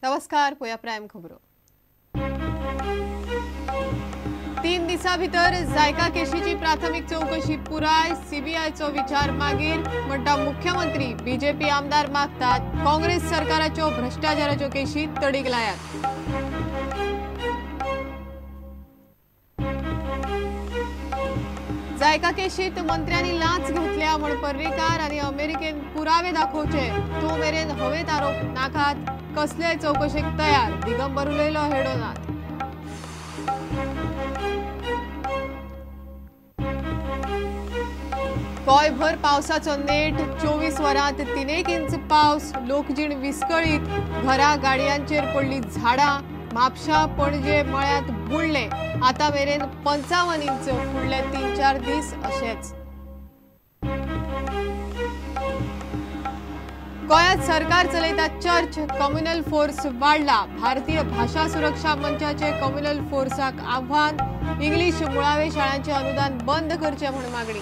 नमस्कार, पळोवया प्रायम खबरो. 3 दिसां भितर जायका केशीची प्राथमिक चौकशी पुराय, सीबीआयचो विचार मागीर म्हणटा मुख्यमंत्री. बीजेपी आमदार मागतात काँग्रेस सरकाराच्यो भ्रष्टाचाराच्यो केशी तडीक लायात. जायका केशीत मंत्र्यांनी लांच घेतल्या म्हण पर्रीकार आनी अमेरिकेन पुरावे दाखोवचे, तो मेरेन हवेत आरोप नाकात, कसलेय चौकशेक तयार, दिगंबर उलयलो हेडोनात. गोंयभर पावसाचो नेट, 24 वरांत 3.5 इंच पावस, लोकजीण विस्कळीत, घरा गाडयांचेर पडली झाडां, म्हापशा पणजे मळ्यांत बुडले, आता मेरेन 55 इंच, फुडले 3-4 दीस अशेच. गोंयांत सरकार चलयता चर्च, कम्युनल फोर्स वाडला, भारतीय भाशा सुरक्षा मंचाचे कम्युनल फोर्साक आव्हान, इंग्लीश मुळावे शाळांचे अनुदान बंद करचे म्हूण मागणी.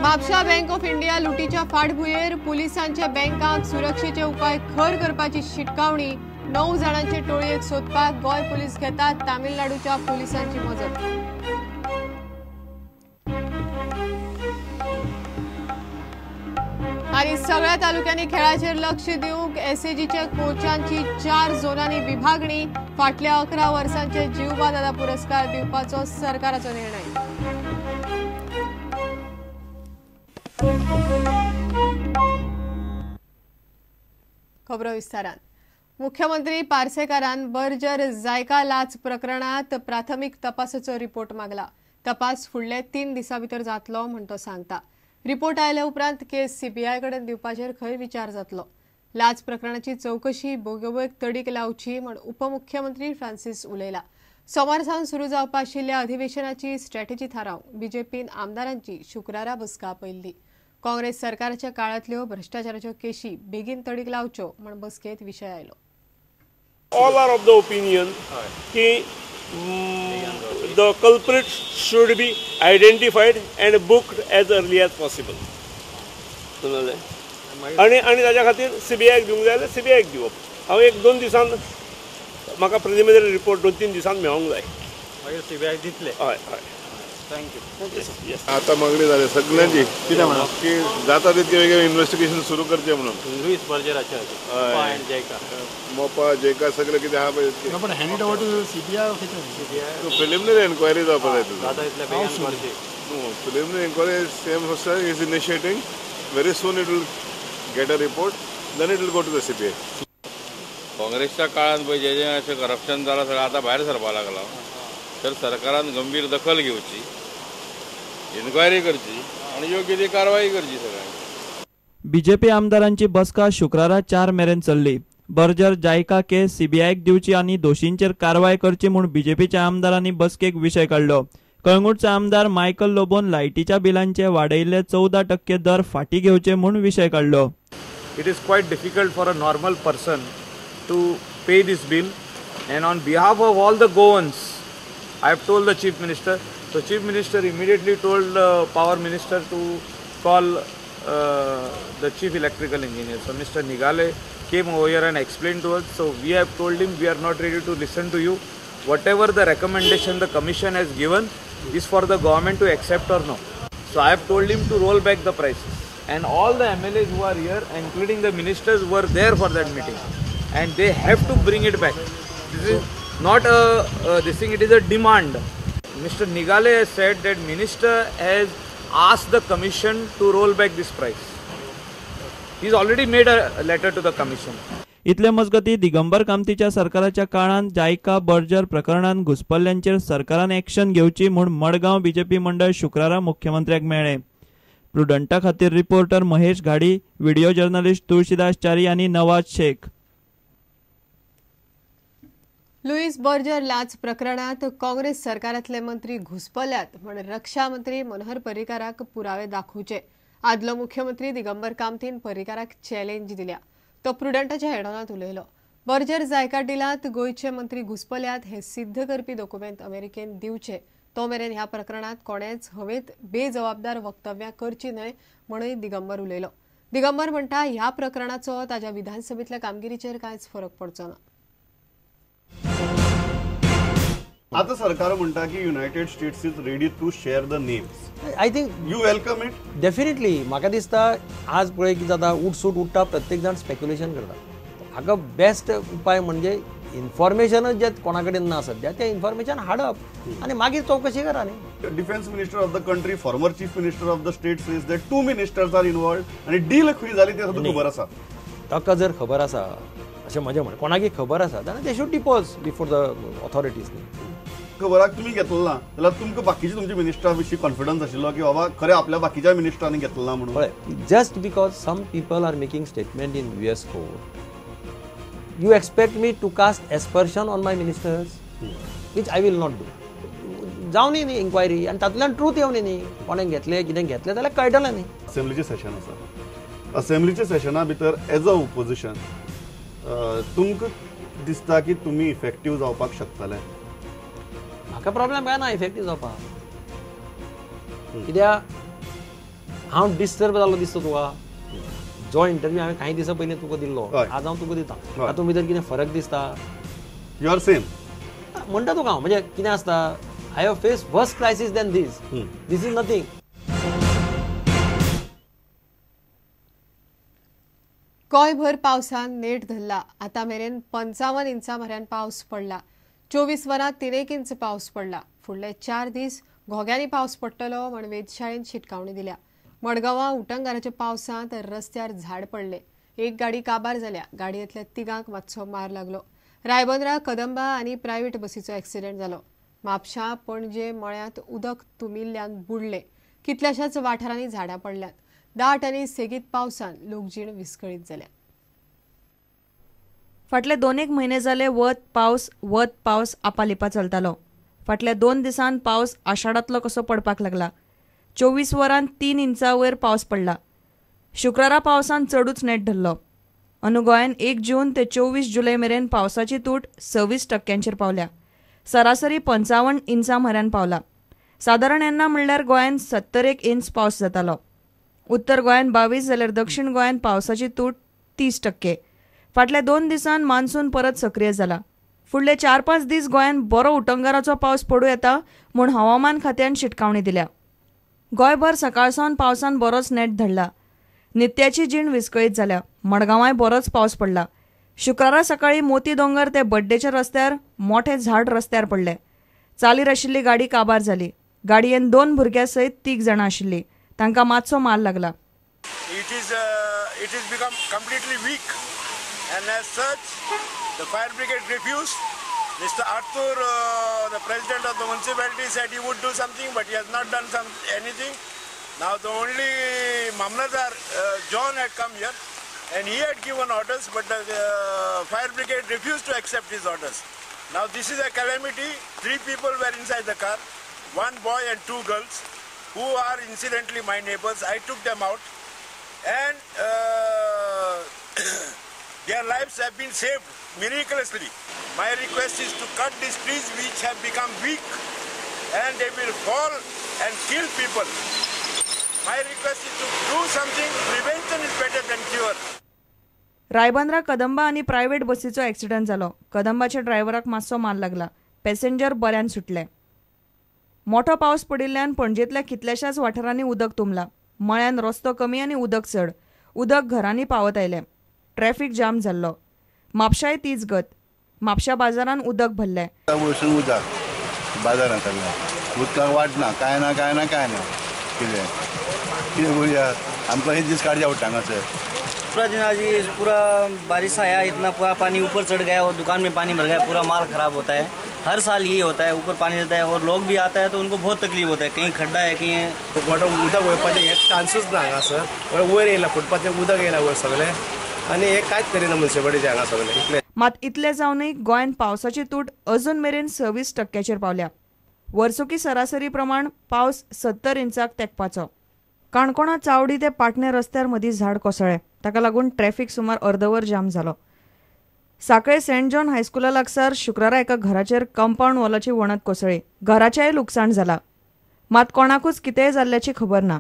म्हापशा बँक ऑफ इंडिया लुटीच्या फाटभुंयेर पुलिसांच्या बँकांक सुरक्षेचे उपाय खर करपाची शिटकावणी, 9 जाणांचे टोळयेक सोदपाक गोंय पुलीस घेतात तामिळनाडूच्या पुलिसांची मजत. आनी सगळ्या तालुक्यांनी खेळाचेर लक्ष दिवंक एसएजीच्या कोचांची 4 झोनांनी विभागणी, फाटल्या 11 वर्सांचे जीवबा दादा पुरस्कार दिवपाचो सरकाराचो निर्णय. खबरो विस्तारान. मुख्यमंत्री पार्सेकारान बर्जर जायका लाच प्रकरणात प्राथमिक तपासाचो रिपोर्ट मागला. तपास फुडले 3 दिसां भितर जातलो म्हण तो सांगता. रिपोर्ट आयल्या उपरांत केस सीबीआय कडेन दिवपाचेर खंय विचार जातलो. लाच प्रकरणाची चौकशी बेगोबेग तडीक लावची म्हण उपमुख्यमंत्री फ्रांसिस उलयला. सोमार सावन सुरू जावपा आशिल्ल्या अधिवेशनाची स्ट्रॅटेजी थारावंक बीजेपीन आमदारांची शुक्रारा बसका आपयल्ली. काँग्रेस सरकाराच्या काळांतल्यो भ्रष्टाचाराच्यो केशी बेगीन तडीक लावच्यो म्हण बसकेत विशय आयलो. All are of the opinion की the culprits should be identified and booked as early as possible. समजलें? आनी आनी ताच्या खातीर सीबीआयक दिवंक जाय जाल्यार सीबीआयक दिवप. हांव 1-2 दिसान म्हाका प्रिलिमिनरी रिपोर्ट 2-3 दिसान मेळोंक जाय, मागीर सीबीआय दितले. हय हय, thank you. आता मागणी झाली सगळ्यांची कितें म्हणा की जाता तितके वेगळे इन्व्हेस्टिगेशन सुरू करचे म्हणून. लुईस बर्जराचे जायका, मोपा जायका सगळे कितें आहा पळय. पण hand it over to CBI, preliminary enquiry जावपा जाय. जाता तितले बेगीन करची. Preliminary enquiry same officer is initiating, very soon it will get a report, then it will go to the CBI. काँग्रेसच्या काळान पळय जे जे अशें करप्शन जालां सगळें आतां भायर सरपाक लागलां, तर सरकारान गंभीर दखल घेवची, इन्क्वायरी करची आनी योग्य ती कारवाई करची सगळ्यांनी. बीजेपी आमदारांची बसका शुक्रारा 4 मेरेन चल्ली. बर्जर जायका केस सीबीआयक दिवची आनी दोशींचेर कारवाय करची म्हूण बीजेपीच्या आमदारांनी बसकेक विशय काडलो. कळंगूटचो आमदार मायकल लोबोन लायटीच्या बिलांचे वाडयल्ले 14% दर फाटी घेवचे म्हूण विशय काडलो. It is quite difficult for a normal person to pay this bill, and on behalf of all the Goans, I have told the Chief Minister. So Chief Minister immediately told the Power Minister to call the Chief Electrical Engineer. So Mr. Nigale came over here and explained to us. So we have told him we are not ready to listen to you. Whatever the recommendation the Commission has given is for the government to accept or no. So I have told him to roll back the prices. And all the MLAs who are here, including the ministers, were there for that meeting. And they have to bring it back. This is not a this thing, it is a demand. Mr. Nigale has said that minister has asked the commission to roll back this price. He's already made a letter to the commission. इतले मजगती दिगंबर कामतीच्या सरकाराच्या काळांत जायका Berger प्रकरणांत घुसपल्ल्यांचेर सरकारान action घेवची म्हूण Madgaon BJP मंडळ शुक्रारा मुख्यमंत्र्याक मेळ्ळें. प्रुडंटा खातीर reporter Mahesh Ghadi, video journalist Tulsidas Chari आनी नवाज शेख. लुईस बर्जर लाच प्रकरणात काँग्रेस सरकारांतले मंत्री घुसपल्यात म्हण रक्षा मंत्री मनोहर पर्रीकाराक पुरावे दाखोवचे. आदलो मुख्यमंत्री दिगंबर कामतीन पर्रीकाराक चॅलेंज दिल्या. तो प्रुडंटाच्या हेडोनांत उलयलो. बर्जर जायका डिलांत गोंयचे मंत्री घुसपल्यात हे सिद्ध करपी दोकुमेंत अमेरिकेन दिवचे, तो मेरेन ह्या प्रकरणात कोणेच हवेत बेजबाबदार वक्तव्यां करची न्हय म्हणूय दिगंबर उलयलो. दिगंबर म्हणटा ह्या प्रकरणाचो ताज्या विधानसभेतल्या कामगिरीचेर कांयच फरक पडचो ना. आता सरकार म्हणटा की United States is ready to share the names. I think you welcome it. Definitely म्हाका दिसता आज पळय कितें जाता, उठसूट उठ्ठा प्रत्येक जाण स्पेक्युलेशन करता. हाका बेस्ट उपाय म्हणजे इन्फॉर्मेशनच जे कोणा कडेन ना सद्या तें इन्फॉर्मेशन हाडप आनी मागीर चवकशी करा न्ही. Defence minister of the country, former chief minister of the state says that 2 ministers are involved आनी डील खंय जाली तें सुद्दां खबर आसा. ताका जर खबर आसा अशें म्हजें म्हणणें, कोणाकय खबर आसा जाल्यार they should depose before the authorities. न्ही खबराक तुमी घेतलो ना जाल्यार तुमकां बाकीचे तुमच्या मिनिस्टरा विशीं कॉन्फिडन्स आशिल्लो की बाबा खरें आपल्या बाकीच्या मिनिस्टरांनी घेतलो ना म्हणून? पळय, just because some people are making statement in US court, you expect me to cast aspersion on my ministers, which I will not do. जावनी न्ही इन्क्वायरी आनी तातूंतल्यान ट्रूथ येवनी न्ही, कोणें घेतलें कितें घेतलें जाल्यार कळटलें न्ही. असेंब्लीचें सेशन आसा, असेंब्लीच्या सेशना भितर एज अ ओपोजिशन तुमकां दिसता की तुमी इफेक्टीव जावपाक शकतले? म्हाका प्रॉब्लेम काय ना इफेक्टीव जावपाक, कित्याक हांव डिस्टर्ब जालो दिसता तुका. जो इंटरव्यू हांवें कांय दिसां पयलीं तुका दिल्लो आज हांव तुका दिता, तातूंत भितर कितें फरक दिसता? You are same म्हणटा तुका हांव. म्हणजे कितें आसता, I have face worse crisis than this, this is nothing. गोंयभर पावसान नेट धरला. आतां मेरेन 55 इंचां म्हऱ्यान पावस पडला. 24 वरां 3 इंच पावस पडला. फुडले 4 दीस घोग्यांनी पावस पडटलो म्हण वेधशाळेन शिटकावणी दिल्या. मडगांवां उटंगाराच्या पावसांत रस्त्यार झाड पडले. एक गाडी काबार जाल्या. गाडयेंतल्या तिगांक मातसो मार लागलो. रायबंदरा कदंबा आनी प्रायव्हेट बसीचो एक्सिडेंट जालो. म्हापशा पणजे मळ्यांत उदक तुमिल्ल्यान बुडले. कितल्याशाच वाठारांनी झाडां पडल्यात. दाट आनी सेगीत पावसान लोकजीण विस्कळीत जाल्या. फाटले 2-1 म्हयने जाले वत पावस आपालिपा चलतालो. फाटल्या 2 दिसान पावस आषाढांतलो कसो पडपाक लागला. 24 वरां 3 इंचा वयर पावस पडला. शुक्रारा पावसान चडूच नेट धरलो. अंदू गोंयान 1 जून ते 24 जुलय मेरेन पावसाची तूट 26% पावल्या. सरासरी 55 इंचां म्हऱ्यान पावला. सादारण येन्ना म्हणल्यार गोंयान 71 इंच पावस जातालो. उत्तर गोंयान 22 जाल्यार दक्षिण गोंयान पावसाची तूट 30%. फाटल्या 2 दिसान मान्सून परत सक्रिय जाला. फुडले 4-5 दीस गोंयान बरो उटंगाराचो पावस पडूं येता म्हूण हवामान खात्यान शिटकावणी दिल्या. गोंयभर सकाळसावन पावसान बरोच नेट धडला. नित्याची जीण विस्कळीत जाल्या. मडगांवाय बरोच पावस पडला. शुक्रारा सकाळी मोती दोंगर ते बड्डेच्या रस्त्यार मोठे झाड रस्त्यार पडले. चालीर आशिल्ली गाडी काबार जाली. गाडयेन 2 भुरग्यां सयत 3 जाणां आशिल्ली. तांकां मातसो मार लागला. It is become completely weak and as such the fire brigade refused. Mr. Arthur, the president of the municipality, said he would do something, but he has not done anything. Now the only Mamlatdar, John, had come here and he had given orders, but the fire brigade refused to accept his orders. Now this is a calamity. 3 people were inside the car, 1 boy and 2 girls, who are incidentally my neighbors. I took them out and their lives have been saved miraculously. My request is to cut these trees which have become weak and they will fall and kill people. My request is to do something. Prevention is better than cure. Ribandar Kadamba आनी private बसीचो accident जालो. कदंबाच्या ड्रायव्हराक मातसो मार लागला. Passenger बऱ्यान सुटले. मोठो पावस पडिल्ल्यान पणजेंतल्या कितल्याशाच वाठारांनी उदक तुंबला. मळ्यान रस्तो कमी आनी उदक चड. उदक घरांनी पावत आयलें. ट्रॅफिक जाम जाल्लो. म्हापशाय तीच गत. म्हापशा बाजारान उदक भरलें. वयसून उदक बाजारान सगळें उदकाक वाट ना, कांय ना, कांय ना, कांय ना. कितें कितें करुया, आमकां हे दीस काडचे पडटा हांगासर. पूरा दिन आज पूरा बारिश आया, इतना पूरा पानी ऊपर चढ़ गया और दुकान में पानी भर गया, पूरा माल खराब होता है. हर साल यही होता है, ऊपर पानी रहता है और लोग भी आता है तो उनको बहुत तकलीफ होता है. कहीं खड्डा है, कहीं मोठो उदक वळपाचें हें चान्सूच ना हांगासर. वयर येयला फुटपाचें उदक येयला वयर सगळें आनी हें कांयच करिना मुन्सिपालिटीचें हांगा सगळें इतलें. मात इतलें जावनूय गोंयांत पावसाची तूट अजून मेरेन 26% पावल्या. वर्सुकी सरासरी प्रमाण पावस 70 इंचाक तेंकपाचो. काणकोणा चावडी ते पाटणे रस्त्यार मदीं झाड कोसळ्ळें. ताका लागून ट्रॅफिक सुमार अर्दवर जाम जालो. साखळे सेंट जॉन हायस्कुला लागसार शुक्रारा एका घराचेर कंपाऊंड वॉलाची वणत कोसळ्ळी. घराचेंय लुकसाण जाला, मात कोणाकूच कितेंय जाल्ल्याची खबर ना.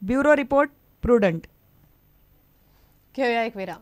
Bureau report, Prudent. घेऊया एक विराम.